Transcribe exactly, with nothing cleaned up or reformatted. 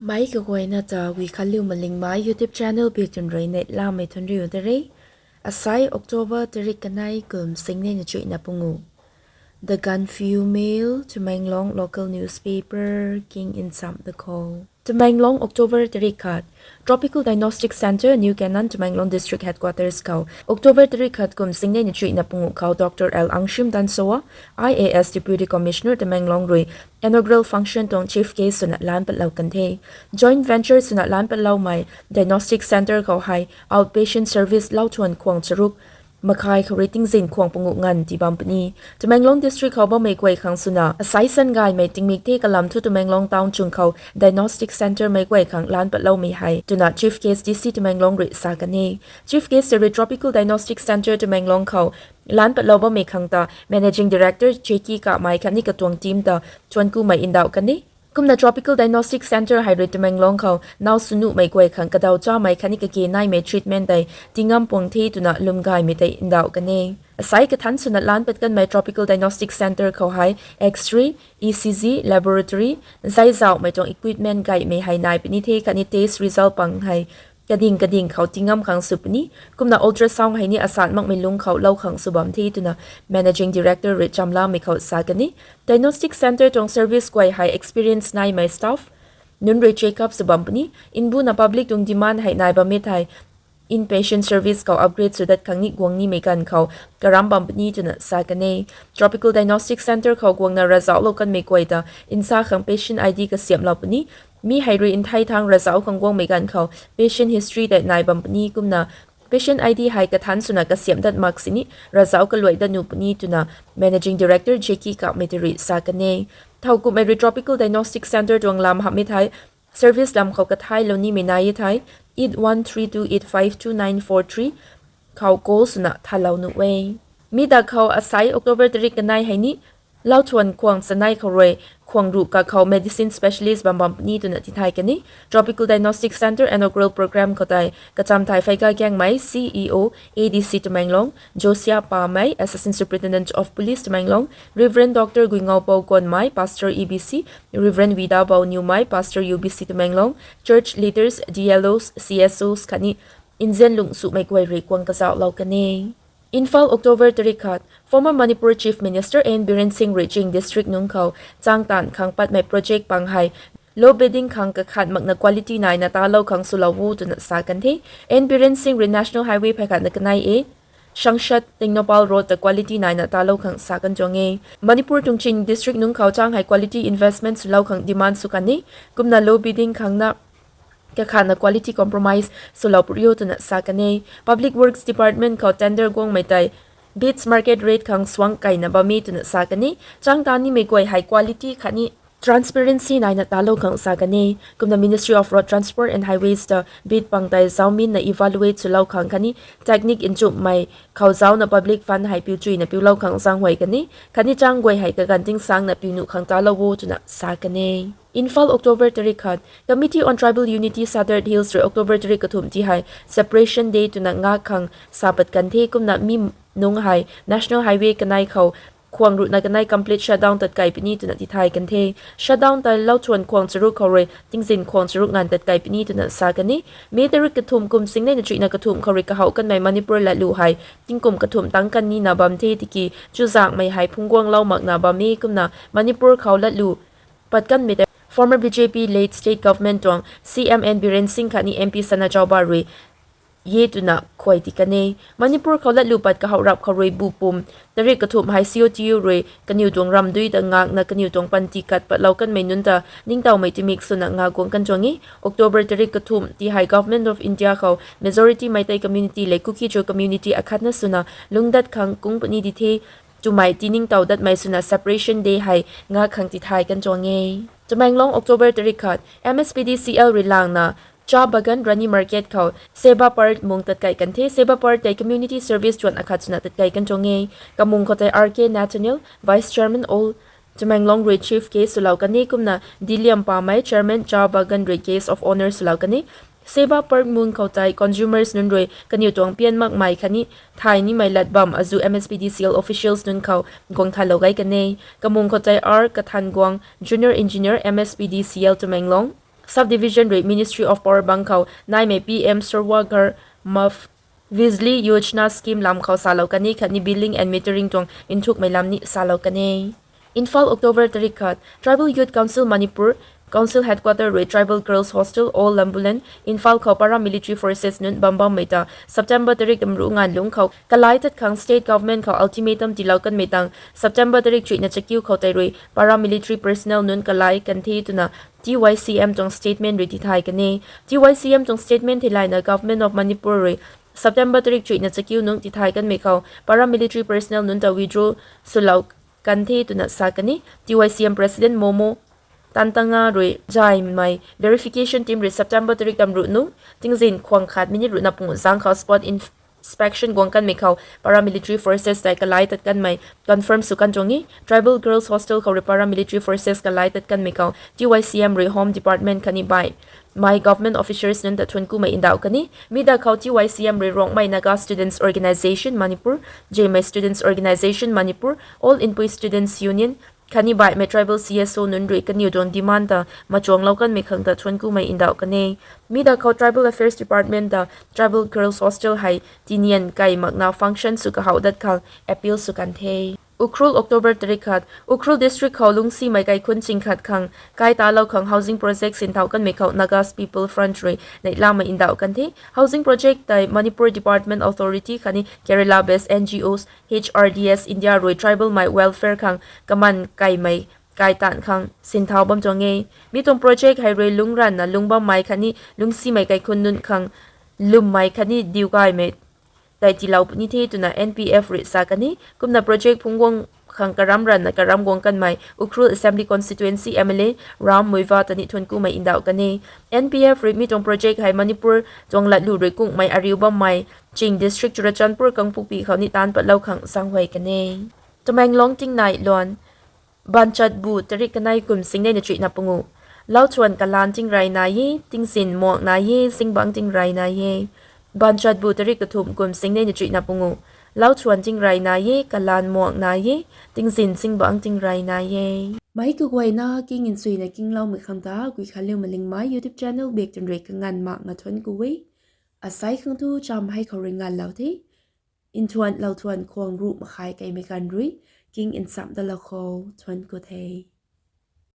Mei kaguayna ta Guikhanliu Malingmei YouTube channel bik tun rui neihlamei thun riu ta re. Asai October tarik kanei kum singnei na chuihna pungu. The Gaanphiu Mail, Tamenglong local newspaper, king in sam the call. Tamenglong, October tarik khat. Tropical Diagnostic Centre, New Canaan, Tamenglong District Headquarters khou October tarik khat kum singnei na chuihna pungu khou Doctor L Angshim Dansoa, I A S Deputy Commissioner Tamenglong rui inaugural function tuang chief guest swna lan patlou kan the. Joint venture swna lan patloumei diagnostic centre khou hei outpatient service lauthuan khwang charuk makhai khou rui tingzin khwang pungu nganv tii bam puni. Tamenglong district khou bammei guay khang swna asai san gaymei tingmik the kalam thu Tamenglong town chung khou diagnostic centre mei guay khang lan patloumei hei twna chief guest D C Tamenglong rui sa kan e. Chief guest rui Tropical Diagnostic Centre Tamenglong khou lan patlou bammei khang ta Managing Director Jackie Kamei khatni katuang team ta thuankumei ndauh kan e. Kumna Tropical Diagnostic Centre hei rui Tamenglong khou naw swnuhmei guay khang kadaw chamei khatni kage naimei treatment tei tingam puang the twna lwm gaymei tei ndauh kan e. Asai kathan swna lan pat kanmei Tropical Diagnostic Centre khou hei X-ray, E C G, laboratory, zai zauhmei tuang equipment gaymei hei nai puni the khatni test result pang hei kading kading khou tingam khang sw puni. Kumna ultrasound hei ni asan makmei lung khou lou khang sw bam the twna Managing Director rui chamlamei khou sa kan e. Diagnostic Centre tuang service guay hei experience naimei staff nunc rui check up sw bam puni. Mbuna public tuang demand hei nai bam e thei inpatient service khou upgrade sw dat khang ni guang nimei ganv khou karam bam puni twna sa kan e. Tropical Diagnostic Centre khou guangna ravzauhlou kanmei guay ta nsa khang patient I D kasiamhlou puni. Mi hei rui nthei thang ravzauh khang guangmei ganv khou patient history tei nai bam puni kumna patient I D hei kathan swna kasiamh dat mak sini ravzauh kaluai dat nuh puni twna Managing Director Jackie Kamei ta rui sa kan e. Thowkumhmei rui Tropical Diagnostic Centre tuang lam hamhmei thei service lam khou kathailou nimei nai e thei eight one three two eight five two nine four three khou call swna thalou nuh e. Mi dak khou asai October tarik kanei hei ni lauthuan khwang chanei khou rui khwang ruh kakhou medicine specialist bam bam puni twna tithay kan e. Tropical Diagnostic Centre inaugural program khou tei kacham thai Pheika Gaengmei, C E O, A D C Tamenglong, Josia Pamei, Assistant Superintendent of Police Tamenglong, Reverend Doctor Guingaupou Gonmei, Pastor E B C, Reverend Widabou Niwmei, Pastor U B C Tamenglong, church leaders, D L Os, C S Os khatni nzian lung sumei guay rui guang kazauhlou kan e. Imphal, October tarik khat. Former Manipur Chief Minister N Biren Singh rui Ching District nungc khou changtaanv khang patmei project pang hei load bedding khang kakhat makna quality naina talou khang swlou o twna sa kan the. N Biren Singh rui National Highway phay khatna kanei e Sangsad Tengnoupal Road ta quality naina talou khang sa kan tuang e. Manipur tuang Ching District nungc khou chang hei quality investment swlou khang demand sw kan e. Kumna load bedding khang na kakhatna quality compromise swlou puri o twna sa kan e. Public Works Department khou tender guangmei tei beads market rate khang suang kaina bam e twna sa kan e. Changtaanv nimei guay hei quality khatni transparency naina talou khang sa kan e. Kumna Ministry of Road Transport and Highways ta bead pang tei zauminna evaluate swlou khang khatni technique nchumhmei khou zauna public fund hei piu chuyna piulou khang zaenghuay kan e. Khatni chang guay hei kaganv tingsangna piu nuh khang talou o twna sa kan e. Imphal, October tarik khat. Committee on Tribal Unity Sadar Hills rui October tarik kathumh ti hei Separation Day twna ngak khang sa pat kan the kumna mi nungc hei National Highway kanei khou khwang ruhna kanei complete shutdown tatkai puni twna tithay kan the. Shutdown tei lauthuan khwang charuk khou rui tingzin khwang charuk nganv tatkai puni twna sa kan e. May tarik kathumh kum singnei na chuihna kathumh khou rui kahouh kanmei Manipur latlu hei tingkum kathumh tangc kan nina bam the tiki chuzaenghmei hei phungcguanglou makna bam e kumna Manipur khou latlu pat kanmei tei former B J P led state government tuang C M N Biren Singh khatni M P Sana Chowba rui e twna khuay ti kan e. Manipur khou latlu pat kahouh rap khou rui bu pum tarik kathumh hei C O T U rui kaniw tuang ramdui ta ngakna kaniw tuang panty kat patlou kanmei nunc ta ningtowmei timik swna ngak guang kan tuang e. October tarik kathumh ti hei Government of India khou majority Meitei community le Kuki-Zo community akhatna swna lungdat khang kung puni di the twmei tiningtow datmei swna Separation Day hei ngak khang tithay kan tuang e. Tamenglong, October tarik khat. M S P D C L rui langna Cha Bagan Rani Market khou Seba Park mung tatkai kan the. Seba Park tei community service tuan akhat swna tatkai kan tuang e. Kamung khou tei R K Nathaniel, Vice Chairman All Tamenglong rui chief guest swlou kan e kumna Diliam Pamei, Chairman Cha Bagan rui guest of honour swlou kan e. Seba Park mung khou tei consumers nunc rui kaniw tuang pian makmei khatni thay nimei lat bam azu M S P D C L officials nunc khou guang thalou gay kan e. Kamung khou tei R Kathanguang, Junior Engineer M S P D C L Tamenglong, Sub Division rui Ministry of Power bang khou naimei P M Surya Ghar Muft Bijli Yojana scheme lam khou salou kan e khatni billing and metering tuang nthukmei lam ni salou kan e. Imphal, October tarik khat: Tribal Youth Council Manipur Council Headquarter rui Tribal Girls Hostel, Old Lambulan, Imphal khou Paramilitary Forces nunc bam bammei ta September tarik tamruh nganv lungc khou kalai tat khang State Government khou ultimatum tiilou kanmei tang September tarik chuihna chakiu khou tei rui paramilitary personnel nunc kalai kan the twna T Y C M tuang statement rui tithay kan e. T Y C M tuang statement theilayna Government of Manipur rui September tarik chuihna chakiu nungc tithay kanmei khou paramilitary personnel nunc ta withdraw swlou kan the twna sa kan e. T Y C M President Momo Tantanga rui zaymei verification team rui September tarik tamruh nungc tingzin khwang khat minute ruhna panguh zang khou spot inspection guang kanmei khou paramilitary forces tei kalai tat kanmei confirm sw kan tuang e. Tribal Girls Hostel khou rui paramilitary forces kalai tat kanmei khou T Y C M rui Home Department khatni baihmei government officers nunc ta thuanckumei ndauh kan e. Mi da khou T Y C M rui Rongmei Naga Students Organisation Manipur, Zemei Students Organisation Manipur, All Inpui Students Union khatni baihmei tribal C S O nunc rui kaniw tuang demand ta machuanglou kanmei khang ta thuanckumei ndauh kan e. Mi da khou Tribal Affairs Department ta Tribal Girls Hostel hei tinian kai makna function sw kahouh dat khang appeal sw kan the. Ukhrul, October tarik khat: Ukhrul District khou lungcsimei kaikhunc ching khat khang kai talou khang housing project sinthau kanmei khou Naga People's Front rui neihlamei ndauh kan the. Housing project tei Manipur Department Authority khatni Kerala based N G Os H R D S India rui tribalmei welfare khang kaman kaimei kai taanv khang sinthau bam tuang e. Mi tuang project hei rui lungc ranvna lungc bammei khatni lungcsimei kaikhunc nunc khang lwmmei khatni diugaymei tei tiilou puni the twna N P F rui sa kan e. Kumna project phungc guang khang karam ranvna karam guang kanmei Ukhrul Assembly Constituency M L A Ram Muivah ta ni thuanckumei ndauh kan e. N P F rui mi tuang project hei Manipur tuang latlu rui kunghmei ariu bammei ching district Churachandpur, Kangpokpi khou ni taanc patlou khang zaenghuay kan e. Tamenglong tingnai luan: Banchatbu tarik kanei kum singnei na chuihna panguh: Lauthuan kalaan tingrey nai e, tingzin muang nai e, zingbangc tingrey nai e. Banchatbu tarik kathumh kum singnei na chuihna panguh: Lauthuan tingrey nai e, kalaan muang nai e, tingzin zingbangc tingrey nai e. Meic kaguayna king nchuina kingloumei khang ta gui khanliu malingmei YouTube channel bak twn rui kanganv makna thuancku e. Asei khang thu cham hei khou rui nganvlou the. Nthuan lauthuan khwang ruh makhai keimei ganv rui king nchamh dalou khou thuancku the.